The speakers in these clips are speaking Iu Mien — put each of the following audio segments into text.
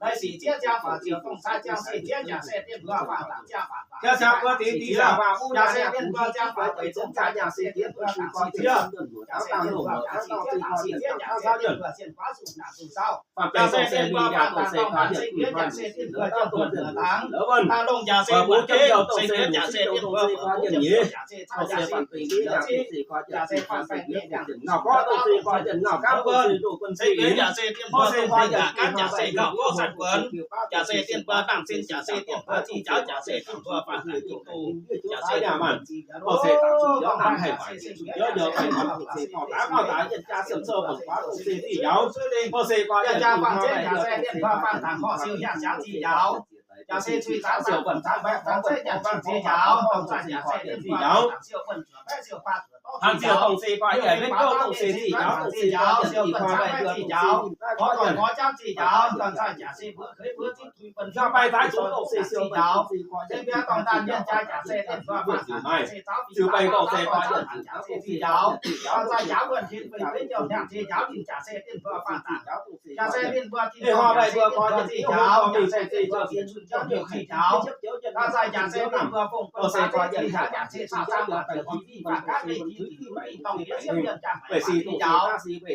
Lai sic zieqv jaa faatv ziouc dongh cai jiangv se dien mbuo faanh dangc jaa faanh faatv. Jaa se dien mbuo jaa faanh weic zungv cai jiangv se dien mbuo dangc sic zieqv, jaa se dien mbuo dangc sic zieqv, jaa se dien mbuo zinh guaav zuqc dangc zuqc saauv. Jaa se dien mbuo faanh dangc dongh dangc se guiex, jaa se dien mbuo jienv duotv duotv dangx. Daaih longh jaa se mbuo jienv se guiex, jaa se dien mbuo buov jienv nyeiz, jaa se cai jaa se guiex, jaa se faanh baengh nyei jangx se guiex, jaa se dien mbuo dongh zinh gaax gaanv, jaa se gauh gorngv san buonc, jaa se dien mbuo dangh zinh, jaa se dien mbuo zinh jaux, jaa se dien mbuo faanh dangc dongh, jaa se dien mbuo zinh jaux, dongh faanh jaa se se guiex, jaa se dien mbuo dangh se dien mbuo zinh jaux, dongh se guaax dien jaa se zinh jaux, dongh se guaax dien jaa se dien mbuo faanh dangc horc siou hiaang jaux zinh jaux, jaa se cui zaanv zaanv buonc zaanv mbaeqc zaanv zeiv jaa se zinh jaux, dongh zaanv jaa se dien mbuo dangh siou buonc zuoqc mbaeqc siou faa zuoqc dorv zinh jaux, dongh se guaax dien mbuo dangh zinh jaux, dongh se guaax dien mbuo zinh jaux, gorx dorngc gorx jaapv zinh jaux, dongh zaanv jaa se mbuo keix mbuo zinh tuix buonc zinh jaux, se mbiauz dorngh daanh mienh jaa jaa se dien mbuo faanh dangc jaa se zaux fingx zaaux faanh zaaux dongh se zinh jaux, dongh zaanv jaax wuonh tin feix feix jauv hnyangx se jaux ninh jaa se dien mbuo faanh dangc, jaa se dien mbuo tin feix jaa se dien mbuo zinh jaux, jaa se dien mbuo fingx cun jauv hnyouv zinh jaux, dongh zaanv jaa se dien mbuo fongc buonc zaanv zeiv zinh jaux, jaa se caux zaanv buatc zuoqc gormx fingx faanh gaatv meiv tiux mingh dorngh diex siepv mienh jaa hmaiz faanh zinh jaux,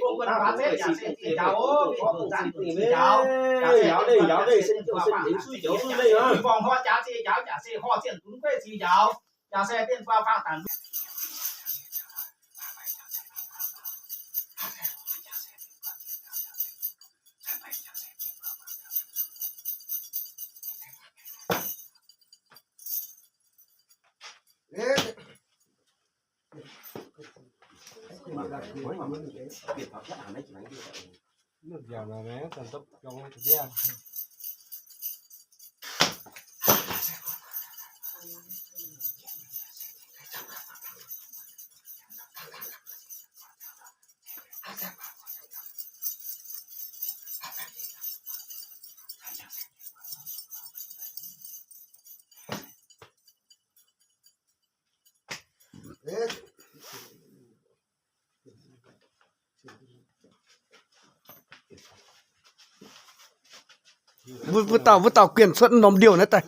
fongc buonc faanh zeiv jaa se zinh jaux, o, mingh buonc zaanv buonc zinh jaux, jaa se dien mbuo jaa se dien mbuo faanh dangc zinh jaux, mingh forng horv jaax zinh jaux, jaa se horh zienh dunv gueiv zinh jaux, jaa se dien mbuo faanh dangc Mbuo, mbuo dauh, mbuo dauh guenx cuotv norm ndiouh naaiv daaih.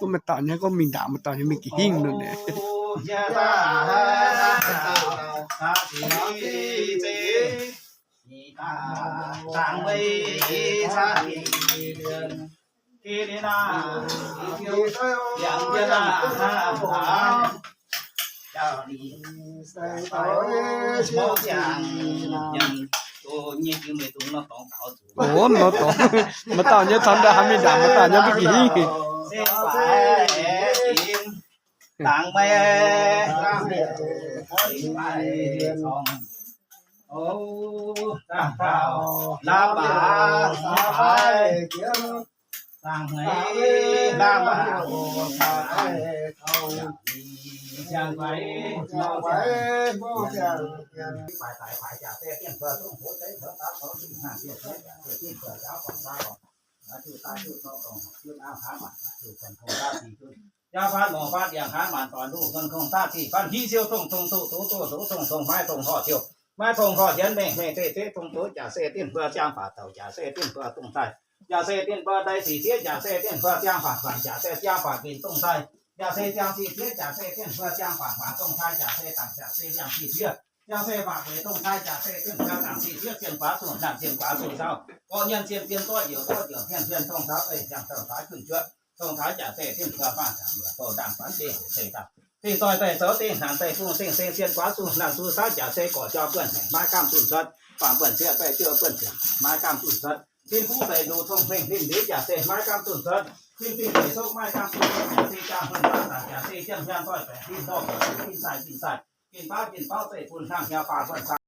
Mbuo maaih dauh nyei gorngv mingh ndaangc, maaih dauh nyei mingh ga'hingh nor naaic. Maaih dauh nyei taux ndaaih haaix mingh ndaangc, maaih dauh nyei mingh ga'hingh. Jauv faatv longc faatv ndiangx haaix maanc doic nduqc, guon kong daav zih faan hiv siou dongh dongh duqv doz doz zoux dongh dongh maiv dongh horh siou, maiv dongh horh hienx mengh mengh deic zeiv dongh doz jaax se dinv mbuo ziangh faatv douc jaax se dinv mbuo dongh zaih, jaax se dinv mbuo daic sic sieqv jaax se dinv mbuo ziangh faatv faatv jaax se ziangh faatv mbenc dongh zaih, jaax se ziangh sic sieqv jaax se dinv mbuo ziangh faatv faatv dongh zaih, jaax se dangc jaax se liangh sic sieqv, jaax se faatv weic dongh zaih, jaax se dinv mbuo dangc sic sieqv zinh faatv zuqc naanc zinh faatv zuqc zauh, gorqv nyienh zien zien zorqv youc zorqv youc hmien hmien dongh taux zeiv ziangh douh faatv junh juotv, dongh taux jaax se dinv mbuo faanv zaangc mbuo bouh ndaangc faanv deix hoc se daaih. Dingh doix daaih zoux dingh naanc daaih bung seng seng sien guaav zuqc naanc zuqc saav jaax se gorqv jauv buonv haic maiv gaamv dunh cuotv, faanv buonv zieqv daaih jiouv buonv ziangx maiv gaamv dunh cuotv, tin fuqv deix nduqc cong-hmengh linh liuz jaax se maiv gaamv dunh cuotv, tin dingh deix sokv maiv gaamv dunh cuotv, jaax se jaang hmuen faanv zaangc jaax se jienv hiaan doix baeqc tin dorh baeqc tin daaih tin daaih, tin baav tin baav zeiv bun hnangv hnyouv faanv buonv zaangc.